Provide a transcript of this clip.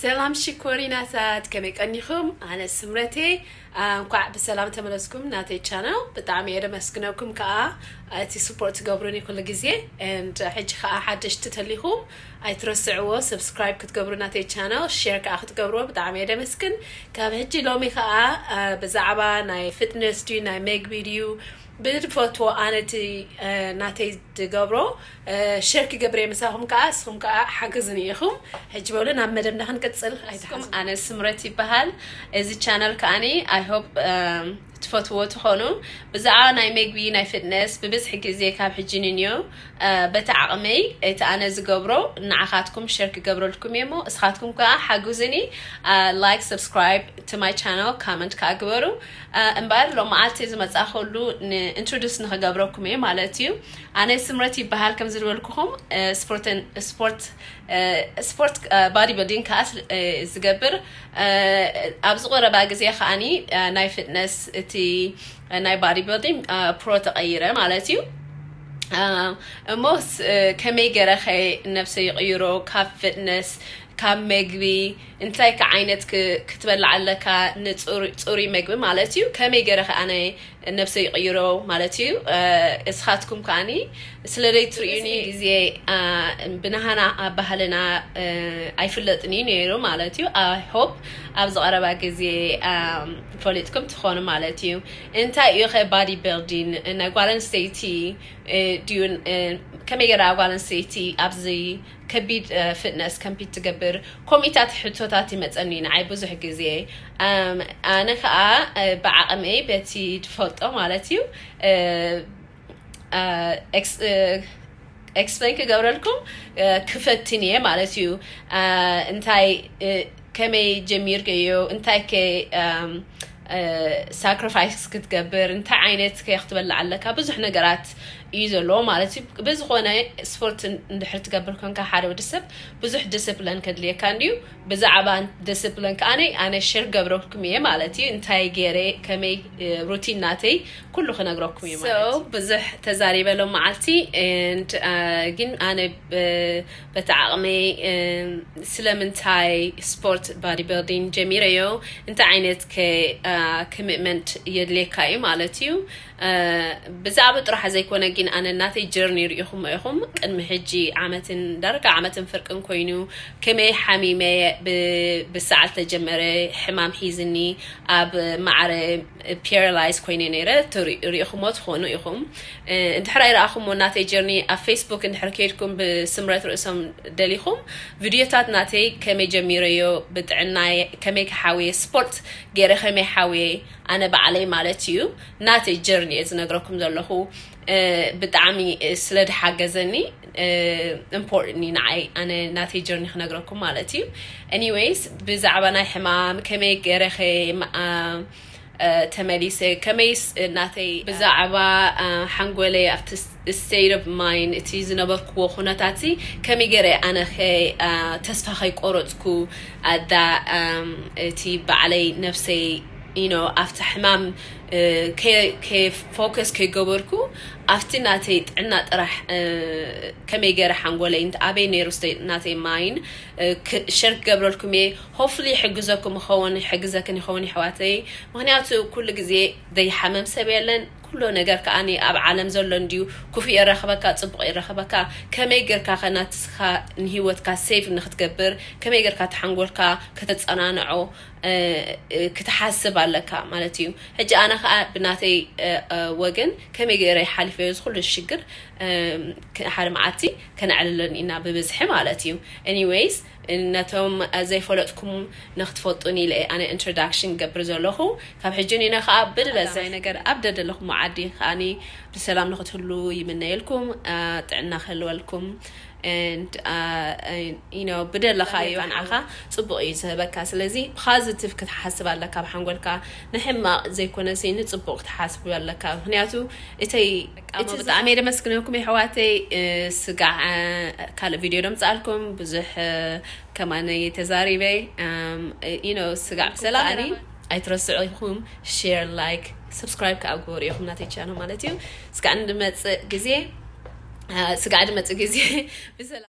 ሰላም ሽኮሪናታት፣ ከመይ ቀኒኹም? ኣነ ስምረቴ። አ፣ እንኳዕ ብሰላም ተመለስኩም ናተይ ቻነል። ብጣዕሚ እየ ደመስግነኩም ከዓ እቲ ስፖርት ትገብሩኒ ኩሉ ግዜ። And ሕጂ ከዓ ሓደሽቲ ተሊኹም ኣይትረስዕዎ ሰብስክራይብ ክትገብሩ ናተይ ቻነል፣ ሼር ከዓ ክትገብርዎ ብጣዕሚ እየ ደመስግን። ካብ ሕጂ ሎሚ ከዓ አ፣ ብዛዕባ ናይ ፊትነስ ድዩ ናይ መግቢ ድዩ ብድፈትዎ ኣነ እቲ አ፣ ናተይ ዝገብሮ አ፣ ሼር ክገብር እየ ምሳኹም ከዓ፣ እስኹም ከዓ ሓግዙኒ ኢኹም። ሕጂ በሉ ናብ መደብና ክንቅፅል። ኣይትሓዝኑ። ኣነ ስምረት ይበሃል። እዚ ቻነል ከዓኒ I hope ትፈትዎ ትኾኑ። ብዛዕባ ናይ መግቢ ናይ ፊትነስ ብብዝሒ ግዜ ካብ ሕጂ ንንዮ አ፣ በቲ ዓቕመይ እቲ ኣነ ዝገብሮ ንዓኻትኩም ሼር ክገብረልኩም እየ እሞ እስኻትኩም ከዓ ሓግዙኒ። ላይክ፣ ሰብስክራይብ to my channel፣ ኮመንት ከዓ ግበሩ። አ፣ እምበኣር ሎመዓልቲ ዝመፃኸሉ ንኢንትሮዱስ ንክገብረኩም እየ ማለት እዩ። ኣነ ስምረት ይበሃል። ከም ዝበልኩኹም አ፣ ስፖርትን ስፖርት አ፣ ስፖርት ባዲ ቢልዲንግ ከዓ ስለ- አ፣ ዝገብር አ፣ ኣብዚ ቀረባ ግዜ ከዓኒ አ፣ ናይ ፊትነስ እቲ ናይ ባዲ ቢልዲንግ ፕሮ ተቐይረ ማለት እዩ። አ፣ እሞ ስ- አ፣ ከመይ ገረኸ ነብሰ ይቕይሮ ካብ ፊትነስ ካብ መግቢ እንታይ ከ ዓይነት ክ- ክትበልዕ ኣለካ ንፅሩ- ፅሩይ መግቢ ማለት እዩ። ከመይ ገረኸ ኣነ ነብሰ ይቕይሮ ማለት እዩ። አ፣ እስኻትኩም ከዓኒ ስለ ዘይትርእዩኒ ግዜ አ፣ ብናህና ኣብ ባህልና አ፣ ኣይፍለጥን እዩ ነይሩ ማለት እዩ። I hope ኣብዚ ቀረባ ግዜ አ፣ ፈሊጥኩም ትኾኑ ማለት እዩ። እንታይ እዩ ከ ባዲ ቢልዲንግ ናይ ጓል ኣንስተይቲ እ፣ ድዩ እ፣ ከመይ ገይራ ጓል ኣንስተይቲ ኣብዚ ከቢድ እ፣ ፊትነስ ከምፒት ትገብር? ከምኡታት ሕቶታት ይመፀኒ ንዓይ ብዙሕ ግዜ። ኣም፣ ኣነ ከዓ እ፣ ብዓቕመይ በቲ ዝፈልጦ ማለት እዩ እ፣ እ፣ ኤክስ- እ፣ ኤክስፕሌን ክገብረልኩም እ፣ ክፈትን እየ ማለት እዩ። እ፣ እንታይ እ፣ ከመይ ጀሚርክዮ እንታይ ከ ኣም፣ እ፣ ሳክሪፋይስ ክትገብር እንታይ ዓይነት ከ ክትበልዕ ኣለካ ብዙሕ ነገራት እዩ ዘለዎ ማለት እዩ። ብዝኾነ ስፖርት እንድሕር ትገብር ኮንካ ሓደ ወዲ ሰብ ብዙሕ ዲስፕሊን ከድልየካ እንድዩ። ብዛዕባ ዲስፕሊን ከዓነ ኣነ ሼር ገብረልኩም እየ ማለት እዩ። እንታይ ገይረ ከመይ እ፣ ሩቲን ናተይ ኩሉ ክነግረኩም እዩ ማለት እዩ። ብዙሕ ተዛሪበ ሎም መዓልቲ and እ፣ ግን ኣነ ብ- በቲ ዓቕመይ እ፣ ስለምንታይ ስፖርት ባዲ ቢልዲንግ ጀሚረዮ እንታይ ዓይነት ኮሚትመንት የድልየካ እዩ ማለት እዩ። እ፣ ብዛዕባ ጥራሕ ዘይኮነ ግን ኣነ ናተይ ጀርኒ ርኢኹሞ ኢኹም። ቅድሚ ሕጂ ዓመትን ዳርጋ ዓመትን ፍርቅን ኮይኑ ከመይ ሓሚመ ብ- ብሰዓል ተጀመረ ሕማም ሒዝኒ ኣብ ማዕረ ፓራላይዝ ኮይነ ነይረ። ትሪ- ርኢኹሞ ትኾኑ ኢኹም። እ፣ እንድሕር ኣይረኣኹሞ ናተይ ጀርኒ ኣብ ፌስቡክ እንድሕር ከይድኩም ብስምረት ርእሶም ደሊኹም ቪድዮታት ናተይ ከመይ ጀሚረዮ ብጥዕናይ ከመይ ክሓውየ ስፖርት ገይረ ከመይ ሓውየ ኣነ ባዕለይ ማለት እዩ ናተይ ጀርኒ እየ ዝነግረኩም ዘለኹ። እ፣ ብጣዕሚ እ፣ ስለ ድሓገዘኒ ኢምፖርትን እዩ ንዓይ ኣነ ናተይ ጀርኒ ክነግረኩም ማለት እዩ። ኤኒዌይስ ብዛዕባ ናይ ሕማም ከመይ ገይረ ከ ማ- እ፣ ተመሊሰ ከመይስ ናተይ ብዛዕባ እ፣ ሓንጎለይ ኣብቲ ስቴት ኦፍ ማይንድ እቲ ዝነበርክዎ ኩነታት ከመይ ገይረ ኣነ ከ እ፣ ተስፋ ከይቆረፅኩ ኣዳ እቲ ባዕለይ ነብሰይ you know ኣብቲ ሕማም እ፣ ከ- ከ- ፎከስ ከይገበርኩ ኣብቲ ናተይ ጥዕና ጥራሕ እ፣ ከመይ ገይረ ሓንጎለይ እንት ኣበይ ነይሩ ስቴት ናተይ ማይንድ እ፣ ክ- ሸር ክገብረልኩም እየ። ሆፍሊ ይሕግዘኩም ይኸውን ይሕግዘክን ይኸውን ይሕዋተይ። ምክንያቱ ኩሉ ግዜ ዘይሓመም ሰብ የለን። ኩሎ ነገር ከዓኒ ኣብ ዓለም ዘሎ እንድዩ። ክፉእ የራኽበካ፣ ፅቡቕ የራኽበካ። ከመይ ገርካ ከ ናትስኻ ንህይወትካ ሴቭ ንክትገብር ከመይ ገርካ ተሓንጎልካ ከተፀናንዖ እ፣ እ፣ ክትሓስብ ኣለካ ማለት እዩ። ሕጂ ኣነ ከዓ ብናተይ እ፣ እ፣ ወገን ከመይ ገይረ ሓሊፈዮ እዚ ኩሉ ሽግር እ፣ ክ- ሓደ መዓልቲ ከነዕልለን ኢና ብብዝሒ ማለት እዩ። ኤኒዌይስ ነቶም ዘይፈለጥኩም ንክትፈልጡን ኢለ ኣነ ኢንትሮዳክሽን ገብር ዘለኹ። ካብ ሕጂ ኒነ ከዓ ብድለ ናይ ነገር ኣብ ደደለኹም ዓዲ ከዓኒ ብሰላም ንክትህሉ ይምነየልኩም። አ፣ ጥዕና ክህልወልኩም። And you know ብደለኻዮ ንዓኻ ፅቡቕ እዩ ዝህበካ። ስለዚ ፖዚቲቭ ክትሓስብ ኣለካ ኣብ ሓንጎልካ። ንሕማቕ ዘይኮነ ሲ ንፅቡቕ ክትሓስብ ኣለካ። ምክንያቱ እተይ ብጣዕሚ ደመስግነኩም የሕዋተይ። እ፣ ስጋዕ እ፣ ካልእ ቪድዮ ደምፃልኩም ብዙሕ እ፣ ከማነ ተዛሪበ ዩ ኖ ስጋዕ ብሰላም ኣይትረስዑ ኢኹም። ሼር፣ ላይክ፣ ሰብስክራይብ ከዓ ግበሩ ኢኹም ናተይ ቻነል ማለት እዩ። ስጋዕ ንድመፅእ ግዜ እ፣ ስጋዕ ድመፅእ ግዜ ብሰላም